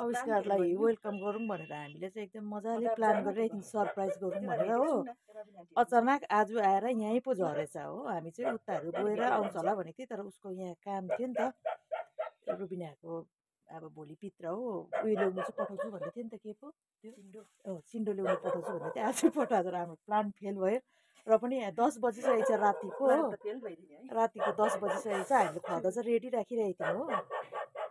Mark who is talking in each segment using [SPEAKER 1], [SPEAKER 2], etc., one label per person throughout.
[SPEAKER 1] आविष्कारलाई welcome गरौँ भनेर हामीले चाहिँ एकदम मजाले प्लान गरेर सरप्राइज गरौँ भनेर हो। अचानक आज आएर यहीँ पो झरेछ हो। हामी चाहिँ उताहरू गएर आउँछ होला भनेको थिएँ, तर उसको यहाँ काम थियो नि त। रुबिनाको अब भोलि पित्र हो, उयो ल्याउनु चाहिँ पठाउँछु भन्दै थियो नि त। के पो त्यो चिन्डो ल्याउनु पठाउँछु भन्दै थियो। आज पठाएर हाम्रो प्लान फेल भयो र पनि 10 बजिसकेको छ रातिको हो। रातिको 10 बजिसकेको छ। हामीले खदा चाहिँ रेडी राखिरहेको थियौँ हो।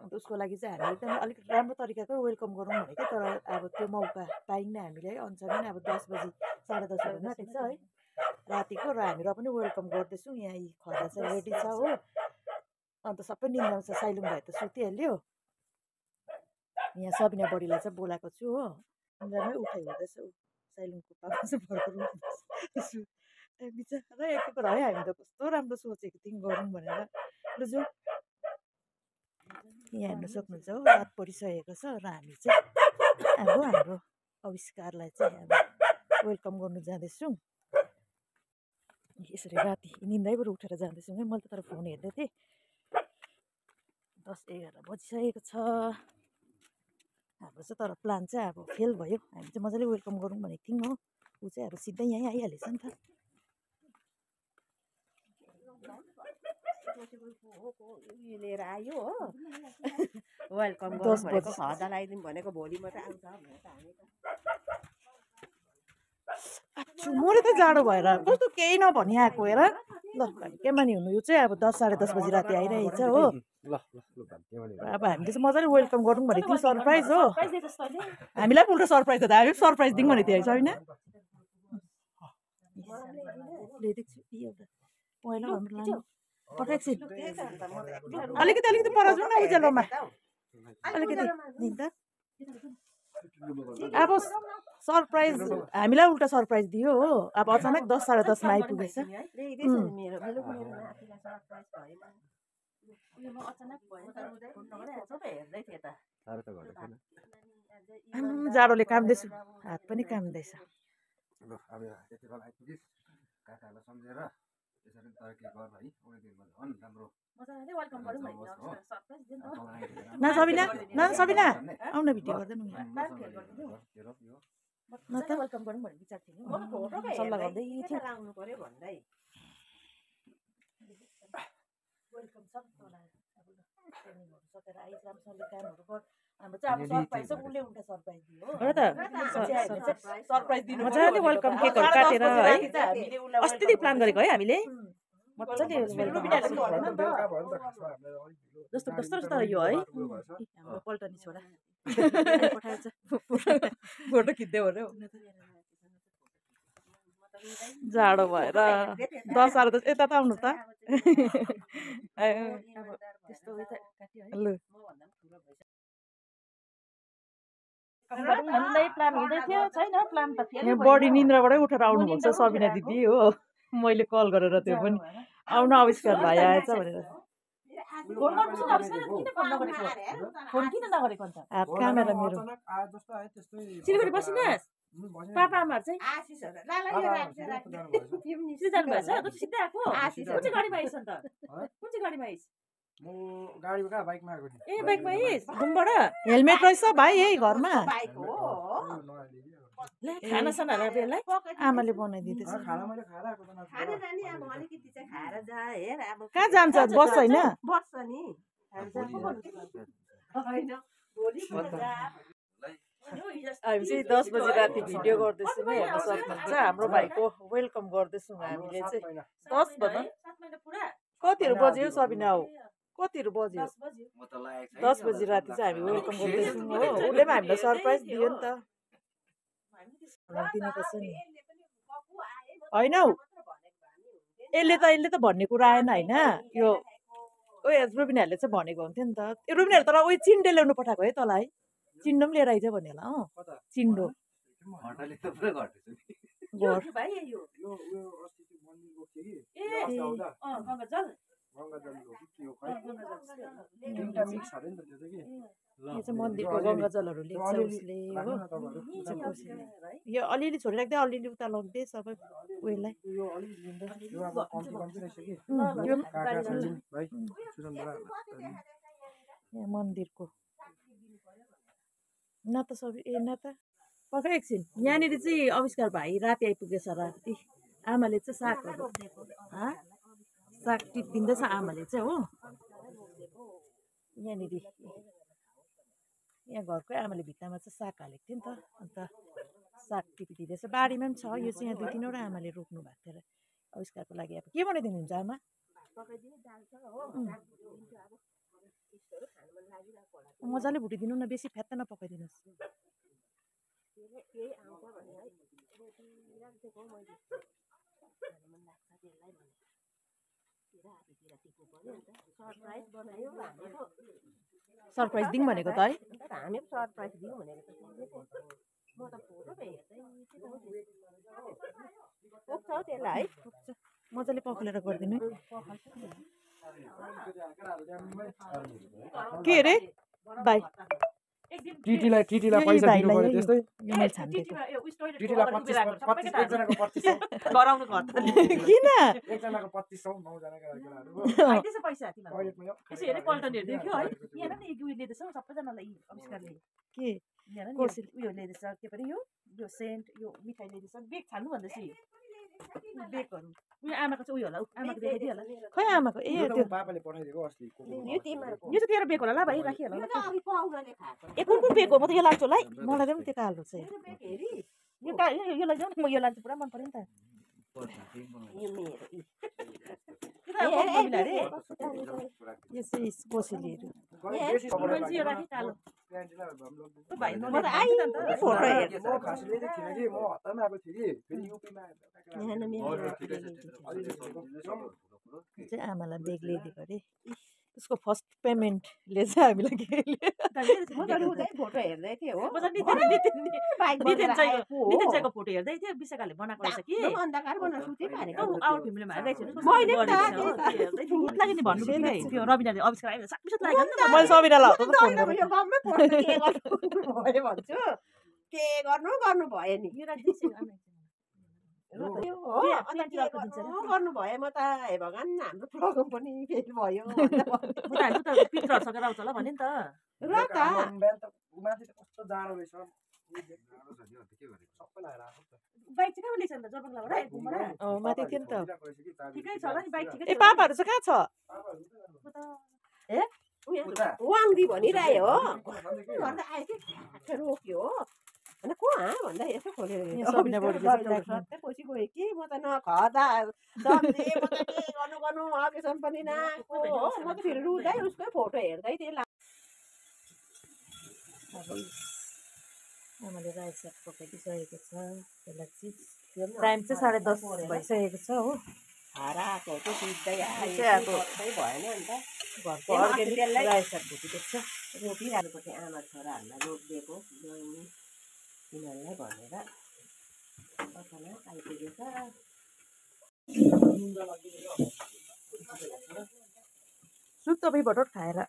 [SPEAKER 1] अन्त उसको लागि चाहिँ हामी एकदम अलिक राम्रो तरिकाको वेलकम गरौँ भनेको, तर अब त्यो मौका पाइन्न हामीले है। अन्त अब 10 बजी 10:30 हुन आँटेको छ है रातिको, र हामी र पनि वेलकम गर्दैछौँ। यहाँ खदा चाहिँ रेडी छ हो। अन्त सबै निन्द्रामा छ। साइलुङ भाइ त सुतिहाल्यो। यहाँ सबिना बडीलाई चाहिँ बोलाएको छु हो। निन्द्रामै उठाइ हुँदैछ। साइलुङको पापा चाहिँ भर्खर उठ्दैछ। बिचरा एक है। हामी त कस्तो राम्रो सोचेको थियौँ गरौँ भनेर। ल जाउँ। यहाँ हेर्नु सक्नुहुन्छ हो, रात परिसकेको छ र हामी चाहिँ अब हाम्रो आविष्कारलाई चाहिँ अब वेलकम गर्नु जाँदैछौँ। यसरी राति निन्द्रैबाट उठेर जाँदैछौँ है। मैले त तर फोन हेर्दै थिएँ। 10-11 बजिसकेको छ हाम्रो चाहिँ, तर प्लान चाहिँ अब फेल भयो। हामी चाहिँ मजाले वेलकम गरौँ भनेको थियौँ हो। ऊ चाहिँ अब सिधै यहीँ आइहालेछ नि त।
[SPEAKER 2] लिएर आयो हो। वेलकम गरौँ भनेको खदा लगाइदिउँ भनेको भोलि मात्रै आउँछ भनेर त हामी त।
[SPEAKER 1] मैले त जाडो भएर कस्तो केही नभनी आएको हेर। ल केमा नि हुनु, यो चाहिँ अब 10-10:30 बजी राति आइरहेछ हो। अब हामीले चाहिँ मजाले वेलकम गरौँ भनेको थियौँ। सरप्राइज हो। हामीलाई उल्टा सरप्राइज त हामी सरप्राइज दिउँ भनेको थियो होइन। पहिला हाम्रो लानु अलिकति पर जाउँ न उज्यालोमा। अलिकति अब सरप्राइज हामीलाई उल्टा सरप्राइज दियो हो। अब अचानक 10-10:30 मा आइपुगेछ। जाडोले काम्दैछु, हात पनि काम्दैछ। न सबिना आउन भिडियो गर्दैन न त। वेलकम गरौँ भन्ने विचार थियो नि, सल्लाह गर्दै थियो। वेलकम सब सकेर आइज राम्रोसँगले कामहरू गर। हाम्रो चाहिँ अब सरप्राइज चाहिँ उसले उल्टा सरप्राइज दियो हो। हो त सरप्राइज दिनु मजाले वेलकम केकहरू काटेर है। अस्तिदेखि प्लान गरेको है हामीले मजाले जस्तो जस्तो यो है। हाम्रो पल्टनी छोरा पठाएछ फोटो खिच्दै हो र। जाडो भएर 10-10:30 यता त आउनु त। ल प्लान हुँदै थियो छैन प्लान त फेरि बडी निन्द्राबाटै उठेर आउनु भएको छ सबिना दिदी हो। मैले कल गरेर त्यो पनि आउन आविष्कार भाइ आएछ भनेर। फोन किन नगरेको अन्त? हात कामेरा मेरो सिलगढी बसिनास्। पापा आमाहरू चाहिँ जानुभएछ। सिधै आएको कुन चाहिँ गाडीमा आइस अन्त? कुन चाहिँ गाडीमा आइस?
[SPEAKER 3] म गाडीमा कहाँ बाइकमा आएको नि।
[SPEAKER 1] ए बाइकमा आइस घुमबाट? हेलमेट रहेछ भाइ यही घरमा। खाना सानाहरू बेललाई आमाले बनाइदिँदैछ। कहाँ जान्छ? बस्छ होइन?
[SPEAKER 2] बस्छ नि।
[SPEAKER 1] हामी चाहिँ 10 बजी राति भिडियो गर्दैछौँ है। हेर्न सक्नुहुन्छ हाम्रो भाइको वेलकम गर्दैछौँ हामीले चाहिँ। 10 भन कतिहरू बज्यो सबिना हो? कतिहरू बज्यो? 10 बजी राति चाहिँ हामी वेलकम गर्दैछौँ हो। उसले पनि हामीलाई सरप्राइज दियो नि त। दिनुपर्छ नि होइन हौ। यसले त भन्ने कुरा आएन होइन। यो रुबिनाहरूले चाहिँ भनेको हुन्थ्यो नि त। रुबिनाहरू तर उयो चिन्डो ल्याउनु पठाएको है तँलाई। चिन्डो पनि लिएर आइज भन्ने होला हो। चिन्डो मन्दिरको गङ्गाजलहरू लेख्छ उसले हो। यो अलिअलि छोडिराख्दै अलिअलि उता लग्दै सबै उयोलाई मन्दिरको न त न त पक्कै एकछिन यहाँनिर चाहिँ आविष्कार भाइ राति आइपुगेछ र आमाले चाहिँ सागहरू साग टिपिदिँदैछ आमाले चाहिँ हो यहाँनिर यहाँ घरकै आमाले भित्तामा चाहिँ साग हालेको थियो नि त अन्त साग टिपिदिँदैछ बारीमा पनि छ यो चाहिँ यहाँ 2-3 वटा आमाले रोप्नु भएको थियो र आविष्कारको लागि अब के बनाइदिनुहुन्छ आमा मजाले भुटिदिनु न बेसी फ्यात्त नपकाइदिनुहोस् सरप्राइज दिउँ भनेको त है
[SPEAKER 2] हामी सरप्राइज दिउँ भनेको म त फोटो पुग्छ त्यसलाई है
[SPEAKER 1] मजाले पखालेर गरिदिनु के अरे भाइ
[SPEAKER 3] टिटीलाई पैसा दिनु पर्यो त्यस्तै
[SPEAKER 1] यो मैले छान्दिएको
[SPEAKER 3] टिटीलाई 25 एकजनाको 2500
[SPEAKER 1] गराउनु घर त किन
[SPEAKER 3] एकजनाको 2500 9जनाको केटाहरू
[SPEAKER 2] पैसा त्यसो हेरे पल्टनहरू देख्यो है यहाँ नि उयो लिँदैछ सबैजनालाई आविष्कारले
[SPEAKER 1] के
[SPEAKER 2] उयो ल्याइदिएछ के परे यो सेन्ट यो मिठाई ल्याइदिएछ बेग छान्नु भन्दैछ बेगहरू उयो आमाको चाहिँ उयो होला आमाको देखाइदियो होला
[SPEAKER 1] खै आमाको ए त्यो
[SPEAKER 3] पापाले पठाइदिएको अस्ति
[SPEAKER 2] यो चाहिँ तेरो बेग होला ल भाइ राखियो होला
[SPEAKER 1] ए कुन बेग हो म त यो लान्छु होला है मलाई पनि त्यो कालो चाहिँ
[SPEAKER 2] यो लैजाऊ न म यो लान्छु पुरा मन पर्यो नि त
[SPEAKER 1] यो चाहिँ कोसेलीहरू चाहिँ आमालाई बेग ल्याइदिएको अरे उसको फर्स्ट पेमेन्टले चाहिँ हामीलाई
[SPEAKER 2] फोटो हेर्दै थिएँ हो
[SPEAKER 1] नितिन फोटो हेर्दै थियो विशाखाले बनाएको रहेछ कि
[SPEAKER 2] अन्धकार बनाएर सुति पारेको
[SPEAKER 1] आवर फ्यामिलीमा लाग्यो नि भन्नु त्यो रविनाले अविष्कार आयो साक्पिसत लाग्यो नि मैले सबिनालाई
[SPEAKER 2] भन्छु के गर्नु भयो नि गर्नु भयो म त हे भगवान हाम्रो प्रोग्राम पनि फेल भयो
[SPEAKER 1] पित्रहरू आउँछ होला भने नि त
[SPEAKER 2] र त
[SPEAKER 3] कस्तो जाडो रहेछ
[SPEAKER 2] बाइक चाहिँ कहाँ लिन्छ नि त जबङलाबाट
[SPEAKER 1] माथि थियो नि त
[SPEAKER 2] ठिकै छ होला नि बाइक ठिकै
[SPEAKER 1] ए पापाहरू चाहिँ कहाँ छ
[SPEAKER 2] वाङदी भनिरह्यो हो गर्दा आयो कि रोक्यो हो अनि को भन्दा यसो खोलेर पछि गयो कि म त नखदा सब्जी म त के गर्नु अकेसन पनि नआएको हो म त फेरि रुँदै उसकै फोटो हेर्दै थिएँ
[SPEAKER 1] आमाले रायो साग पकाइदिइसकेको छ त्यसलाई चाहिँ टाइम चाहिँ 10:30 भइसकेको छ हो
[SPEAKER 2] हारा आएको चाहिँ सिधै
[SPEAKER 1] चाहिँ अब
[SPEAKER 2] भएन नि त
[SPEAKER 1] घरको अर्ग्यानिक रायो साग भुटिदिएको छ
[SPEAKER 2] रोपिहाल्नु पर्छ आमा छोराहरूलाई रोपिदिएको बहिनी तिनीहरूलाई भनेर अचानक आइपुगेछ
[SPEAKER 1] सुप तपाईँ भटौट खाएर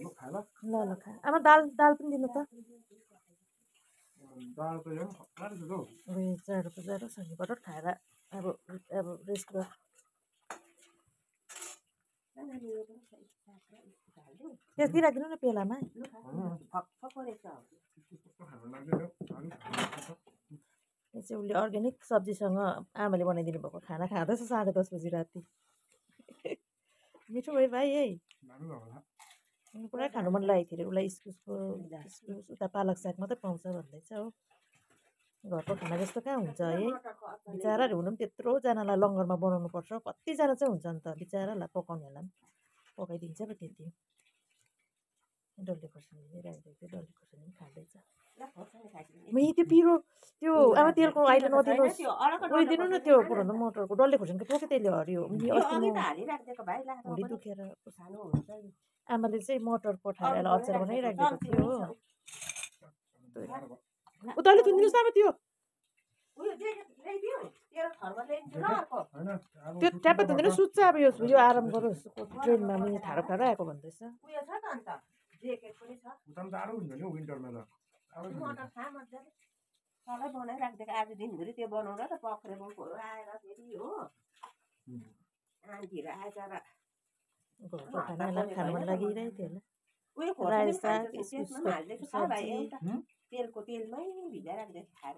[SPEAKER 1] ल खा आमा दाल पनि दिनु त जाडो त जाडो छ नि भटौट खाएर अब रेस्ट गर त्यहाँ दिइराखिदिनु न पेलामा यो चाहिँ उसले अर्ग्यानिक सब्जीसँग आमाले बनाइदिनु भएको खाना खाँदैछ 10:30 बजी राति मिठो भयो भाइ है पुरा खानु मन लागेको थियो अरे उसलाई इस्कुस उता पालक साग मात्रै पाउँछ भन्दैछ हो घरको खाना जस्तो कहाँ हुन्छ है बिचराहरू हुनु पनि त्यत्रोजनालाई लङ्गरमा बनाउनु पर्छ कतिजना चाहिँ हुन्छ नि त बिचरालाई पकाउनेहरूलाई पनि पकाइदिन्छ पो त्यति डल्ले खोर्सानी राखेको थियो डल्ले खोर्सानी पनि खाँदैछ त्यो पिरो त्यो आमा तेलको अहिले नदिनुहोस् उयो दिनु न त्यो पुरानो मटरको डल्ले खोर्सानीको टोकै त्यसले हरियो भुँडी दुखेर आमाले चाहिँ मटर पठाएर अचार बनाइराखिदिएको थियो हो उताले थुनिदिनुहोस् न अब त्यो ट्याप्पै थुन्दैन सुत्छ अब यो आराम गरोस् ट्रेनमा पनि ठाडो ठाडो आएको भन्दैछ
[SPEAKER 2] बनाइराखिदिएको आज दिनभरि त्यो बनाउँदा त पक्रेबोकहरू आएर फेरि हो आन्टीहरू आएर
[SPEAKER 1] घरको खानालाई खानु मन लागिरहेको थियो होला
[SPEAKER 2] उयो
[SPEAKER 1] रायो
[SPEAKER 2] खोर्सानी
[SPEAKER 1] साग,
[SPEAKER 2] पनि खान्छ,
[SPEAKER 1] इस्कुसको
[SPEAKER 2] त्यसमा पनि हालिदिएको छ भाइ
[SPEAKER 1] सब्जी।
[SPEAKER 2] एउटा तेलको तेलमै भिजाइराख्दै खाएर